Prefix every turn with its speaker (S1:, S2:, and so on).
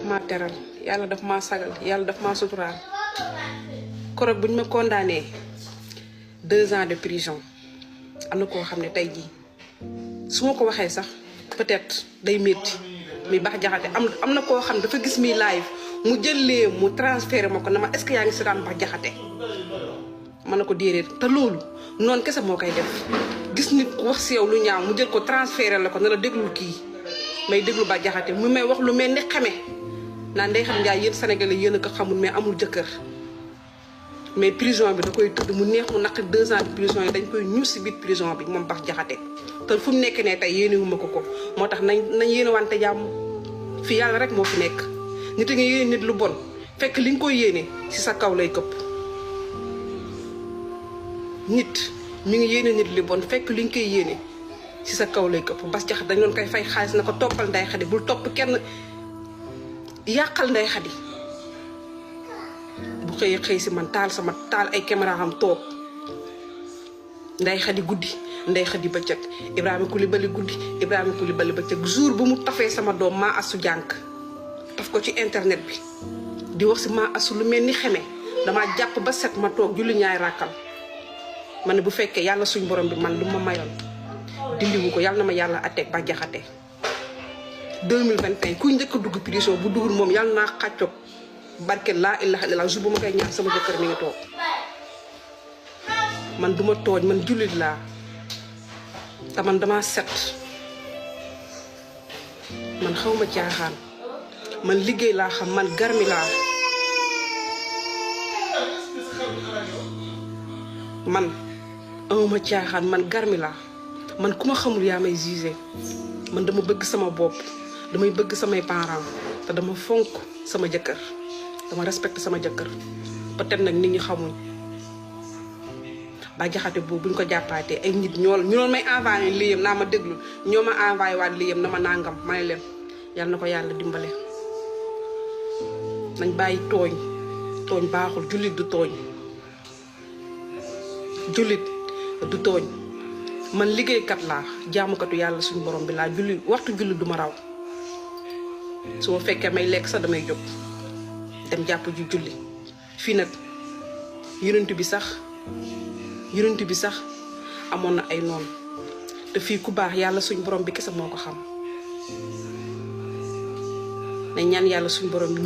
S1: maa teral yàlla daf maa sagal yàlla daf maa suturaal korog buñ ma condamné 2 ans de prison am na koo xam ne tey jii su ma ko waxee sax peut-être day métti mi Bah Diakhaté am na koo xam dafa gis mi live mu jëlee mu transféré ma ko na ma est-ce que yaa ngi si daan Bah Diakhaté ma ne ko déedéet te loolu noonu kese moo koy def gis nit ku wax si yow lu ñaaw mu jël ko transféré la ko na la déglul kii may déglu Bah Diakhaté mu may wax lu mel ni xame naan Ndeye Khady Ndiaye yéen Sénégalais yéen a ko xamul mais amul jëkkër mais prison bi da koy tudd mu neex mu naq 2 ans de prison yi dañ koy ñuus si biir prison bi moom Bah Diakhaté te fu mu nekk ne tey yéenewuma ko moo tax nañ yéene wante jàmm fii yàlla rek moo fi nekk nit a ngi yéene nit lu bon fekk li nga koy yéene si sa kaw lay këpp nit mi ngi yéene nit li bon fekk li nga koy yéene si sa kaw lay këpp Bah Diakhaté dañ doon koy fay xaalis na ko toppal Ndeye Khady bul topp kenn yàqal Ndeye Khady bu xëy si man taal ay caméra am toog Ndeye Khady guddi Ndeye Khady bëccëg Ibrahima Coulibaly guddi Ibrahima Coulibaly bëccëg jour bu mu tafee sama doom maa asu jànk taf ko ci internet bi di wax si maa asu lu mel ni xeme damaa jàpp ba set ma toog julli ñaay ràkkal ma ne bu fekkee yàlla suñ borom bi man lu ma mayoon dindiwu ko yàlla na ma yàlla atteeg Bah Diakhaté 2021 kuy njëkk a dugg prison bu duggul moom yàlla naa xàccoog barke laa ilaha illallah jour bu ma koy ñaan sama jëkkër mi ngi toog man duma tooñ man jullit laa te man dama set man xawma caaxaan man liggéey laa xam man garmi laa man amuma caaxaan man garmi laa man ku ma xamul yaa may jugé man dama bëgg sama bopp damay bëgg samay parents te dama fonk sama jëkkër dama respecté sama jëkkër peut-être nag nit ñi xamuñ Bah Diakhaté boobu buñ ko jàppaatee ay nit ñu doon may envoyé liyam naa ma déglu ñoo ma envoyé waat liyam na ma nangam ma ne leen yal na ko yàlla dimbale nañ bàyyi tooñ baaxul jullit du tooñ man liggéeykat laa jaamukatu yàlla suñu borom bi laa waxtu jullit du ma raw su ma fekkee may lekk sax damay jóg dem jàpp ju julli fii nag yonent bi sax amoon na ay noonu te fii ku baax yàlla suñ borom bi kese moo ko xam nañ ñaan yàlla suñ borom bi